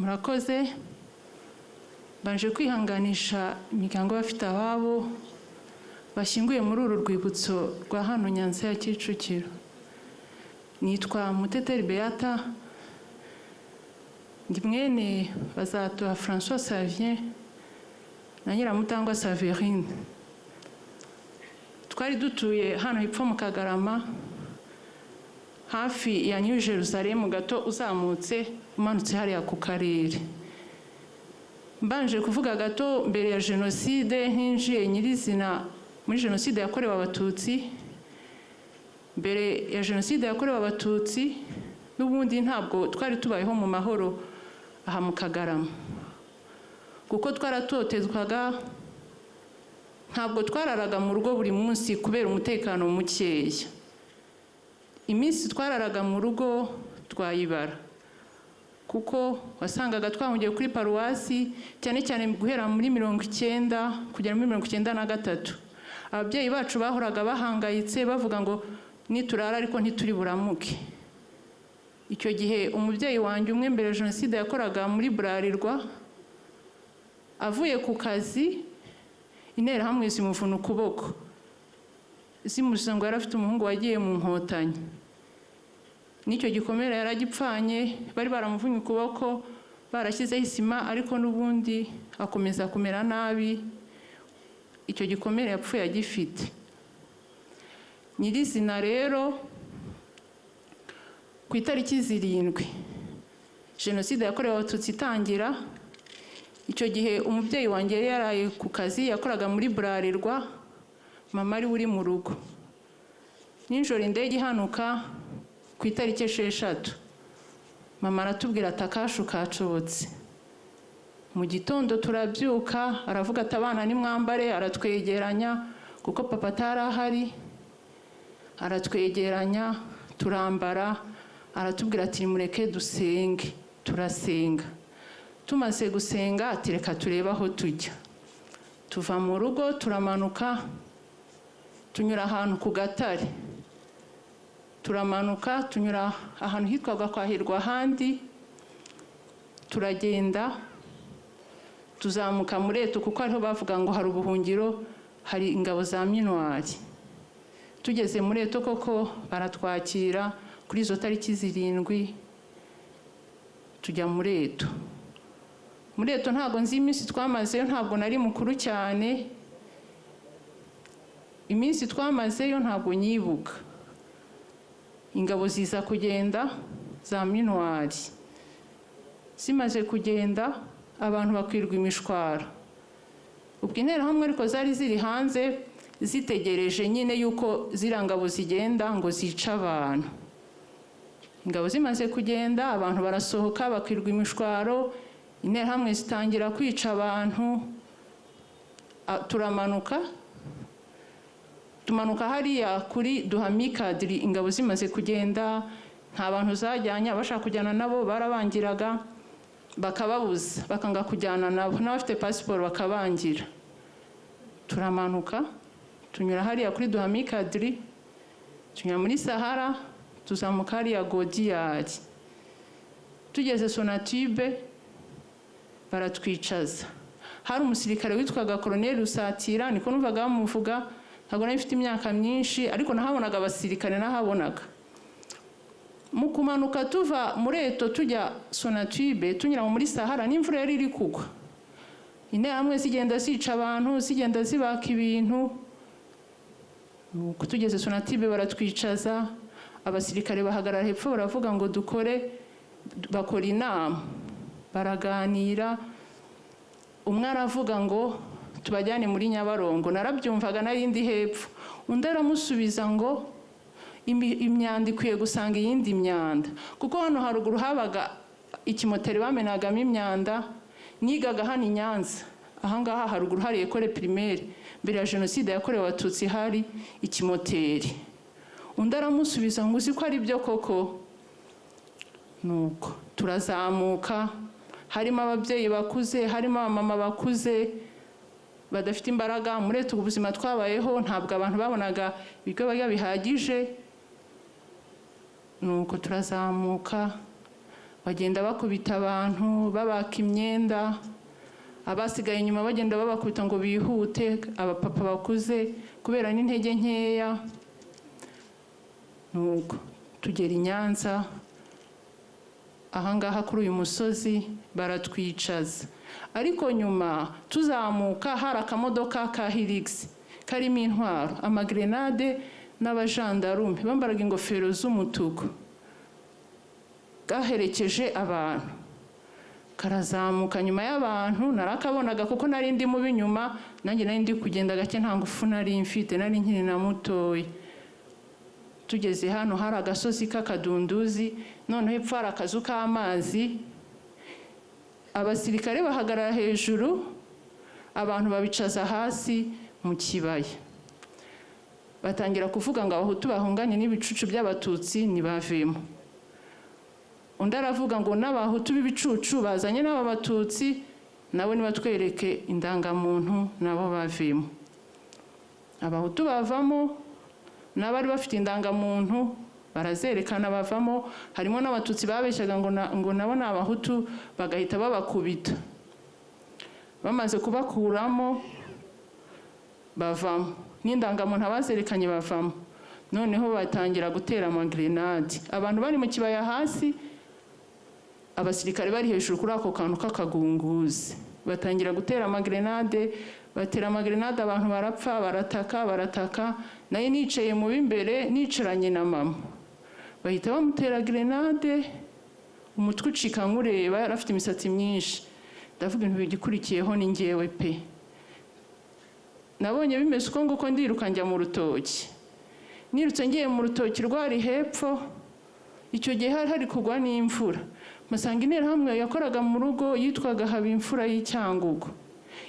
Murakoze. Mbanje kwihanganisha imiryango y'abafite ababo bashyinguye muri uru rwibutso rwa hano Nyanza ya Kicukiro. Nitwa Muteteri Beata, ndi mwene Bazatoha François Xavier na Nyiramutangwa Saverine. Twari dutuye hano hepfo mu Kagarama, hafi ya New Jerusalem gato, uzamutse umanutse hariya ku karere. Mbanje kuvuga gato mbere ya jenoside, ntinjiye nyirizina muri jenoside yakorewe Abatutsi. Mbere ya jenoside yakorewe Abatutsi n'ubundi ntabwo twari tubayeho mu mahoro aha mu Kagarama, kuko twaratotezwaga, ntabwo twararaga mu rugo buri munsi kubera umutekano mukeya. Iminsi twararaga mu rugo twayibara, kuko wasangaga twahungiye kuri paruwasi, cyane cyane guhera muri 90 kugera muri 93. Ababyeyi bacu bahoraga bahangayitse, bavuga ngo niturara ariko ntituri buramuke. Icyo gihe umubyeyi wanjye umwe mbere ya jenoside yakoraga muri Burarirwa, avuye ku kazi Interahamwe zimuvuna ukuboko, zimuziza ngo yari afite umuhungu wagiye mu Nkotanyi. N'icyo gikomere yaragipfanye, bari baramuvunnye ukuboko barashyizeho isima, ariko n'ubundi akomeza kumera nabi, icyo gikomere yapfuye agifite. Nyirizina rero, ku itariki 7 jenoside yakorewe Abatutsi itangira, icyo gihe umubyeyi wanjye yari yaraye ku kazi, yakoraga muri Burarirwa, mama ari uri mu rugo. Nijoro indege ihanuka ku itariki 6, mama aratubwira ati akashu kacobotse. Mu gitondo turabyuka, aravuga ati abana nimwambare, aratwegeranya kuko papa atari ahari, aratwegeranya turambara, aratubwira ati nimureke dusenge. Turasenga. Tumaze gusenga ati reka turebe aho tujya. Tuva mu rugo turamanuka, tunyura ahantu ku gatare, turamanuka tunyura ahantu hitwaga kwa Hirwa ahandi, turagenda tuzamuka muri Eto, kuko ariho bavuga ngo hari ubuhungiro, hari ingabo za Minuari. Tugeze muri Eto koko baratwakira kuri izo tariki 7, tujya muri Eto. Muri Eto ntabwo nzi iminsi twamazeyo, ntabwo nari mukuru cyane, iminsi twamazeyo ntabwo nyibuka. Ingabo ziza kugenda za Minuari, zimaze kugenda abantu bakwirwa imishwaro. Ubwo Interahamwe ariko zari ziri hanze zitegereje nyine yuko ziriya ngabo zigenda ngo zice abantu. Ingabo zimaze kugenda abantu barasohoka bakwirwa imishwaro, Interahamwe zitangira kwica abantu. Turamanuka, tumanuka hariya kuri Duhamikadiri, ingabo zimaze kugenda nta bantu zajyanye, abashaka kujyana nabo barabangiraga bakababuza, bakanga kujyana nabo, n'abafite pasiporo bakabangira. Turamanuka tunyura hariya kuri Duhamikadiri, tunyura muri Sahara, tuzamuka hariya Godiyari. Tugeze Sonatube baratwicaza. Hari umusirikare witwaga Colonel Rusatira, niko numvaga bamuvuga, ntabwo nari mfite imyaka myinshi ariko nahabonaga abasirikare, nahabonaga. Mu kumanuka tuva muri Eto tujya Sonatube, tunyura muri Sahara, n'imvura yari iri kugwa. Interahamwe zigenda zica abantu, zigenda zibaka ibintu. Nuko tugeze Sonatube baratwicaza, abasirikare bahagarara hepfo baravuga ngo dukore, bakora inama, baraganira. Umwe aravuga ngo tubajyane muri Nyabarongo, narabyumvaga nari ndi hepfo. Undi aramusubiza ngo imyanda ikwiye gusanga iyindi myanda, kuko hano haruguru habaga ikimoteri bamenagamo imyanda. Nigaga hano i Nyanza, ahangaha haruguru hari école primaire, mbere ya jenoside yakorewe Abatutsi hari ikimoteri. Undi aramusubiza ngo uzi ko ari byo koko. Nuko turazamuka, harimo ababyeyi bakuze, harimo abamama bakuze badafite imbaraga. Muri ubu buzima twabayeho ntabwo abantu babonaga ibyo barya bihagije. Nuko turazamuka, Bagenda bakubita abantu, babaka imyenda, abasigaye inyuma bagenda babakubita ngo bihute, abapapa bakuze kubera n'intege nkeya. Nuko tugera i Nyanza, ahangaha kuri uyu musozi baratwicaza. Ariko nyuma tuzamuka hari akamodoka ka Hilux karimo intwaro, amagrenade n'abajandarume bambaraga ingofero z'umutuku, gaherekeje abantu karazamuka nyuma y'abantu. Narakabonaga kuko nari ndi mubi nyuma, nanjye nari ndi kugenda gake, nta ngufu nari mfite, nari nkiri na mutoya. Tugeze hano hari agasozi k'akadunduzi, noneho hepfo hari akazu k'amazi. Abasirikare bahagarara hejuru, abantu babicaza hasi mu kibaya. Batangira kuvuga ngo abahutu bahunganye n'ibicucu by'abatutsi ntibavemo. Undi aravuga ngo n'abahutu b'ibicucu bazanye n'aba batutsi nabo nibatwereke indangamuntu nabo bavemo. Abahutu bavamo, n'abari bafite indangamuntu barazerekana bavamo, harimo n'abatutsi babeshyaga ngo nabo ni abahutu, bagahita babakubita. Bamaze kubakuramo bavamo, n'indangamuntu abazerekanye bavamo. Noneho batangira gutera amagrenade, abantu bari mu kibaya hasi, abasirikare bari hejuru kuri ako kantu k'akagunguzi. Batangira gutera amagrenade, batera amagrenade, abantu barapfa, barataka, barataka. Nayo nicaye mu b'imbere, nicaranye na mama, bahita bamutera grenade, umutwe ucika nkureba, yari afite imisatsi myinshi. Ndavuga ibintu bigikurikiyeho ni njyewe pe. Nabonye bimeze uko nguko, ndiruka njya mu rutoki. Nirutse ngiye mu rutoki rwari hepfo, icyo gihe hari hari kugwa n'imvura. Masanga interahamwe yakoraga mu rugo yitwaga Habimfura y'Icyangugu.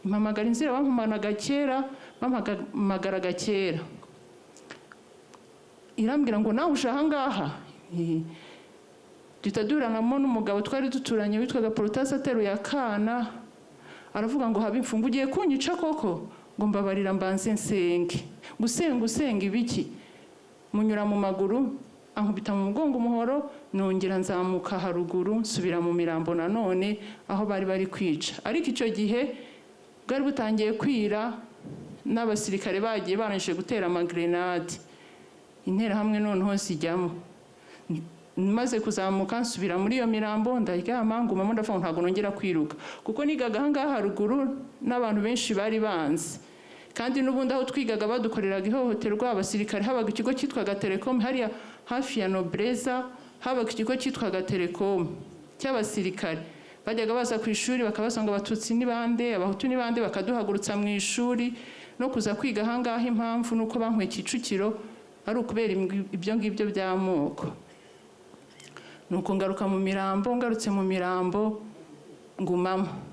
Impamagara inzira bampamanaga kera, bampamagaraga kera. Irambwira ngo nawe uje ahangaha. Duhita duhuranamo n'umugabo twari duturanye witwaga Protase ateruye akana, aravuga ngo Habimfura ugiye kunyica koko? Ngo mbabarira mbanze nsenge. Gusenga usenga ibiki? Munyura mu maguru, ankubita mu mugongo umuhoro, nongera nzamuka haruguru nsubira mu mirambo nanone aho bari bari kwica. Ariko icyo gihe bwari butangiye kwira, n'abasirikare bagiye barangije gutera amagrenade. Interahamwe noneho zijyamo. Maze kuzamuka nsubira muri iyo mirambo, ndaryama ngumamo, ndavuga ntabwo nongera kwiruka, kuko nigaga ahangaha haruguru n'abantu benshi bari banzi. Kandi n'ubundi aho twigaga badukoreraga ihohoterwa, abasirikare. Habaga ikigo cyitwaga Telecom hariya hafi ya Nobreza, habaga ikigo cyitwaga Telecom cy'abasirikare. Bajyaga baza ku ishuri bakabaza ngo abatutsi ni bande, abahutu ni bande, bakaduhagurutsa mu ishuri. No kuza kwiga ahangaha impamvu nuko bankuye Kicukiro ari ukubera ibyo ngibyo by'amoko. Nuko ngaruka mu mirambo, ngarutse mu mirambo ngumamo.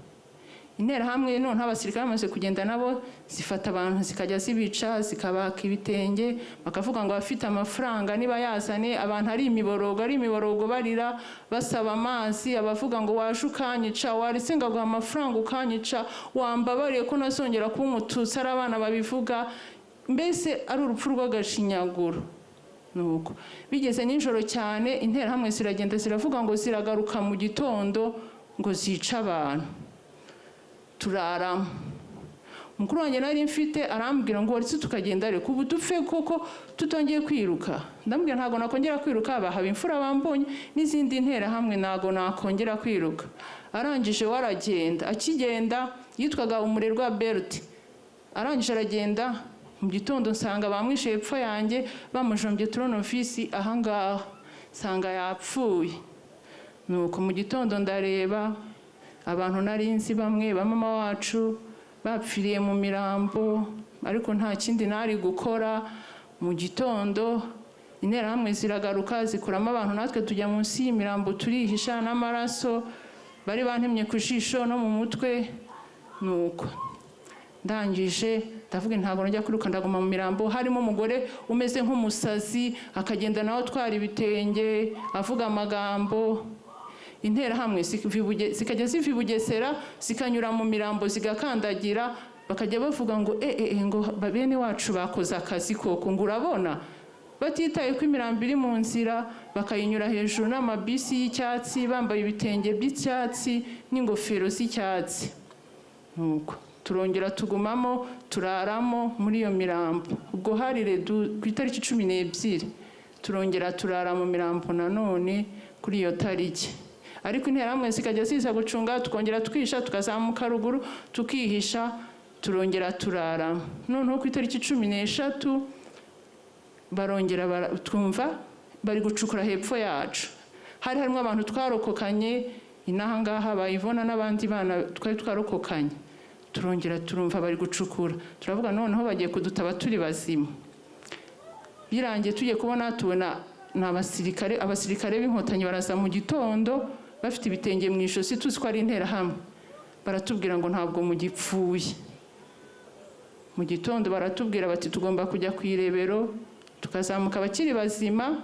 Interahamwe noneho abasirikare bamaze kugenda nabo zifata abantu zikajya zibica, zikabaka ibitenge, bakavuga ngo abafite amafaranga niba yazane. Abantu ari imiborogo, ari imiborogo, barira basaba amazi, abavuga ngo waje ukanyica, waretse ngaguha amafaranga ukanyica, wambabariye ko nazongera kuba umututsi, ari abana babivuga, mbese ari urupfu rw'agashinyaguro. Nuko bigeze nijoro cyane, interahamwe ziragenda ziravuga ngo ziragaruka mu gitondo ngo zice abantu. Turaramo. Mukuru wanjye nari mfite arambwira ngo waretse tukagenda, reka ubu dupfe koko tutongeye kwiruka. Ndamubwira ntabwo nakongera kwiruka, bahaba imfura bambonye n'izindi nterahamwe, ntabwo nakongera kwiruka. Arangije waragenda, akigenda yitwaga Umurerwa Bert. Arangije aragenda, mu gitondo nsanga bamwishe hepfo yanjye, bamujombye turonovisi ahangaha, nsanga yapfuye. Nuko mu gitondo ndareba abantu nari nzi bamwe ba mama wacu bapfiriye mu mirambo, ariko nta kindi nari gukora. Mu gitondo interahamwe ziragaruka zikuramo abantu, natwe tujya munsi y'imirambo turihisha n'amaraso bari bantemye ku jisho no mu mutwe. Nuko ndangije ndavuga ntabwo njya kwiruka, ndaguma mu mirambo. Harimo umugore umeze nk'umusazi, akagenda nawe atwara ibitenge avuga amagambo. Interahamwe zikajya ziva i Bugesera zikanyura mu mirambo zigakandagira, bakajya bavuga ngo ngo bene wacu bakoze akazi koko, ngo urabona. Batitaye ko imirambo iri mu nzira, bakayinyura hejuru n'amabisi y'icyatsi, bambaye ibitenge by'icyatsi n'ingofero z'icyatsi. Nuko turongera tugumamo, turaramo muri iyo mirambo. Ubwo hari ku itariki 12, turongera turara mu mirambo nanone kuri iyo tariki. Ariko interahamwe zikajya ziza gucunga, tukongera twihisha, tukazamuka ruguru tukihisha, turongera turara. Noneho ku itariki 13 barongera twumva bari gucukura hepfo yacu. Hari harimo abantu twarokokanye inaha ngaha, bayivona n'abandi bana twari twarokokanye. Turongera turumva bari gucukura, turavuga noneho bagiye kudutaba turi bazima. Birangiye tugiye kubona, tubona ni abasirikare, abasirikare b'inkotanyi baraza mu gitondo bafite ibitenge mu ijosi, tuzi ko ari interahamwe. Baratubwira ngo ntabwo mugipfuye. Mu gitondo baratubwira bati tugomba kujya ku irebero, tukazamuka abakiri bazima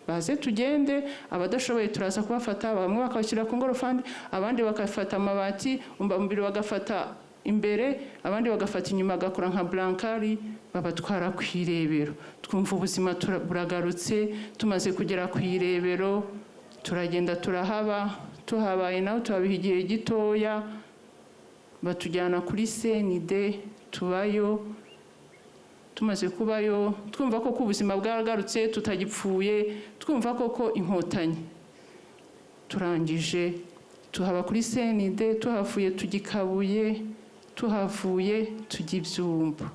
baze tugende, abadashoboye turaza kubafata, bamwe bakabashyira ku ngorofani, abandi bagafata amabati, umubiri bagafata imbere, abandi bagafata inyuma, bagakora nka blankari, babatwara ku irebero. Twumva ubuzima buragarutse. Tumaze kugera ku irebero turagenda turahaba, tuhabaye naho tuhabiha igihe gitoya, batujyana kuri CND tubayo. Tumaze kubayo twumva koko ubuzima bwaragarutse, tutagipfuye, twumva koko inkotanyi. Turangije tuhaba kuri CND, tuhavuye tujya i Kabuye, tuhavuye tujya Ibyumba,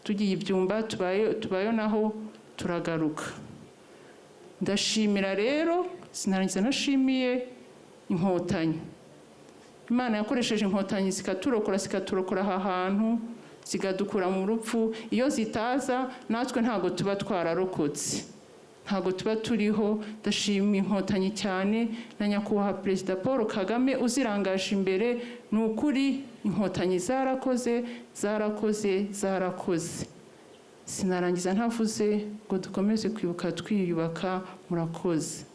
tugiye Ibyumba tubayo naho turagaruka. Ndashimira rero, sinarangiza nashimiye inkotanyi. Imana yakoresheje inkotanyi zikaturokora, zikaturokora aha hantu, zikadukura mu rupfu. Iyo zitaza natwe ntabwo tuba twararokotse, ntabwo tuba turiho. Ndashima inkotanyi cyane na nyakubahwa Perezida Paul Kagame uzirangaje imbere. Ni ukuri inkotanyi zarakoze, zarakoze, zarakoze. Sinarangiza ntavuze ngo dukomeze kwibuka twiyubaka. Murakoze.